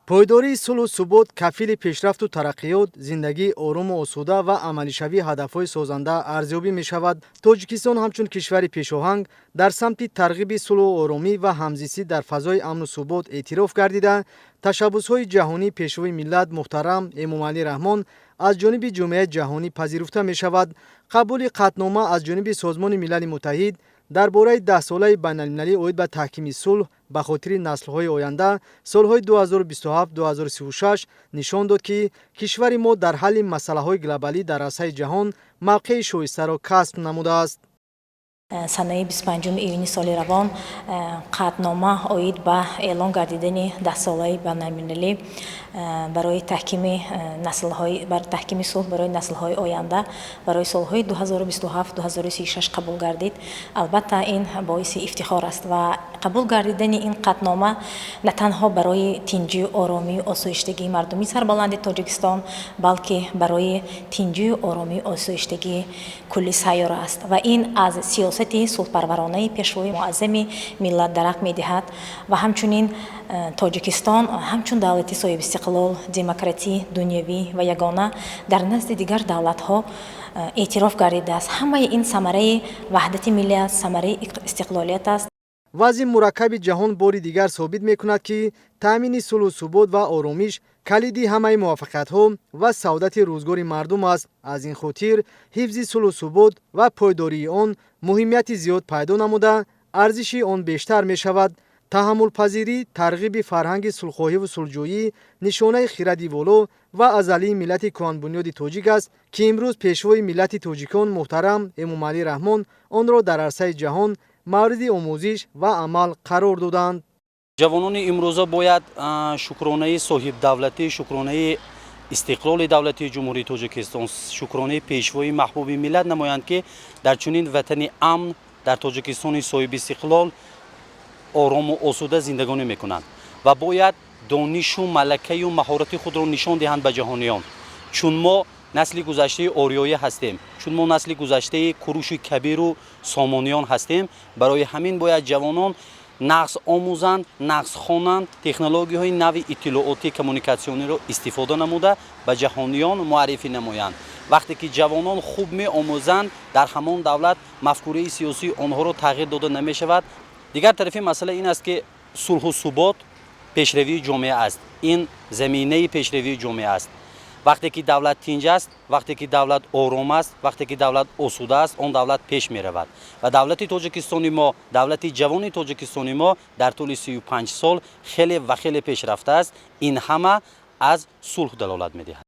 Пойдории сулҳу субот кафили пешрафту тараққиёт, зиндагии орому осуда ва амалишавии ҳадафҳои созанда арзёбӣ мешавад. Тоҷикистон ҳамчун кишвари пешоҳанг дар самти тарғиби сулҳу оромӣ ва ҳамзистӣ дар фазои амну субот эътироф гардида, ташаббусҳои ҷаҳонии Пешвои миллат муҳтарам Эмомалӣ Раҳмон аз ҷониби ҷомеаи ҷаҳонӣ пазируфта мешавад. Қабули қатънома аз ҷониби Созмони Милали Муттаҳид дар бораи Даҳсолаи байналмилалӣ оид ба таҳкими сулҳ ба хотири наслҳои оянда, солҳои 2027-2036, нишон дод, ки кишвари мо дар ҳалли масъалаҳои глобалӣ дар арсаи ҷаҳон мавқеи шоистаро касб намудааст. Санаи 25 июни соли равон қатънома оид ба эълон гардидани Даҳсолаи байналмилалӣ барои таҳкими наслҳои бар таҳкими сулҳ барои наслҳои оянда барои солҳои 2027-2036 қабул гардид. Албатта, ин боиси ифтихор аст ва қабул гардидани ин қатънома на танҳо барои тинҷию оромию осоиштагии мардуми сарбаланди Тоҷикистон, балки барои тинҷию оромию осоиштагии кулли сайёра аст ва ин аз сиёсати сулҳпарваронаи Пешвои муаззами миллат дарак медиҳад. Ва ҳамчунин Тоҷикистон ҳамчун давлати соҳибистиқлол, демократӣ, дунявӣ ва ягона дар назди дигар давлатҳо эътироф гардидааст. Ҳамаи ин самараи ваҳдати миллӣ аст, самараи истиқлолият аст. Вазъи мураккаби ҷаҳон бори дигар собит мекунад, ки таъмини сулҳу субот ва оромиш калиди ҳамаи муваффақиятҳо ва саодати рӯзгори мардум аст. Аз ин хотир ҳифзи сулҳу субот ва пойдории он муҳимияти зиёд пайдо намуда, арзиши он бештар мешавад. Таҳаммулпазирӣ, тарғиби фарҳанги сулҳхоҳиву сулҳҷӯӣ нишонаи хиради воло ва азалии миллати кӯҳанбунёди тоҷик аст, ки имрӯз Пешвои миллати тоҷикон муҳтарам Эмомалӣ Раҳмон онро дар арсаи ҷаҳон мавриди омӯзиш ва амал қарор доданд. Ҷавонони имрӯза бояд шукронаи соҳибдавлатӣ, шукронаи истиқлоли давлатии Ҷумҳурии Тоҷикистон, шукронаи Пешвои маҳбуби миллат намоянд, ки дар чунин ватани амн, дар Тоҷикистони соҳибистиқлол орому осуда зиндагонӣ мекунанд ва бояд донишу малакаю маҳорати худро нишон диҳанд ба ҷаҳониён. Чун мо насли гузаштаи ориёӣ ҳастем, чун мо насли гузаштаи Куруши Кабиру Сомониён ҳастем, барои ҳамин бояд ҷавонон нағз омӯзанд, нағз хонанд, технологияҳои нави иттилоотӣ коммуникатсиониро истифода намуда, ба ҷаҳониён муаррифӣ намоянд. Вақте ки ҷавонон хуб меомӯзанд, дар ҳамон давлат мафкураи сиёсии онҳоро тағйир дода намешавад. Дигар тарафи масъала ин аст, ки сулҳу субот пешравии ҷомеа аст, ин заминаи пешравии ҷомеа аст. Вақте ки давлат тинҷ аст, вақте ки давлат ором аст, вақте ки давлат осуда аст, он давлат пеш меравад. Ва давлати Тоҷикистони мо, давлати ҷавони Тоҷикистони мо дар тӯли 35 сол хеле ва хеле пеш рафтааст. Ин ҳама аз сулҳ далолат медиҳад.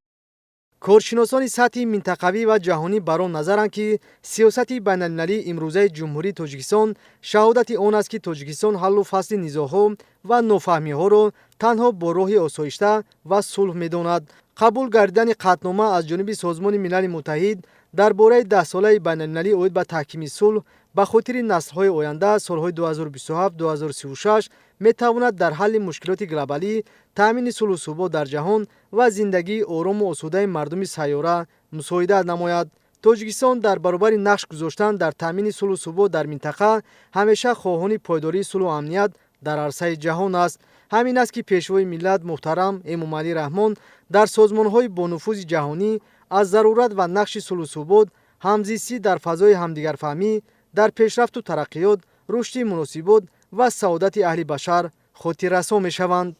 Коршиносони сатҳи минтақавӣ ва ҷаҳонӣ бар он назаранд, ки сиёсати байналмилалии имрӯзаи Ҷумҳурии Тоҷикистон шаҳодати он аст, ки Тоҷикистон ҳаллу фасли низоъҳо ва нофаҳмиҳоро танҳо бо роҳи осоишта ва сулҳ медонад. Қабул гардидани қатънома аз ҷониби Созмони Милали Муттаҳид дар бораи Даҳсолаи байналмилалӣ оид ба таҳкими сулҳ ба хотири наслҳои оянда, солҳои 2027-2036, метавонад дар ҳалли мушкилоти глобалӣ, таъмини сулҳу субот дар ҷаҳон ва зиндагии орому осудаи мардуми сайёра мусоидат намояд. Тоҷикистон дар баробари нақш гузоштан дар таъмини сулҳу субот дар минтақа ҳамеша хоҳони пойдории сулҳу амният дар арсаи ҷаҳон аст. Ҳамин аст, ки Пешвои миллат муҳтарам Эмомалӣ Раҳмон дар созмонҳои бонуфузи ҷаҳонӣ аз зарурат ва нақши сулҳу субот, ҳамзистӣ дар фазои ҳамдигарфаҳмӣ дар пешрафту тараққиёт, рушди муносибот ва саодати аҳли башар хотиррасон мешаванд.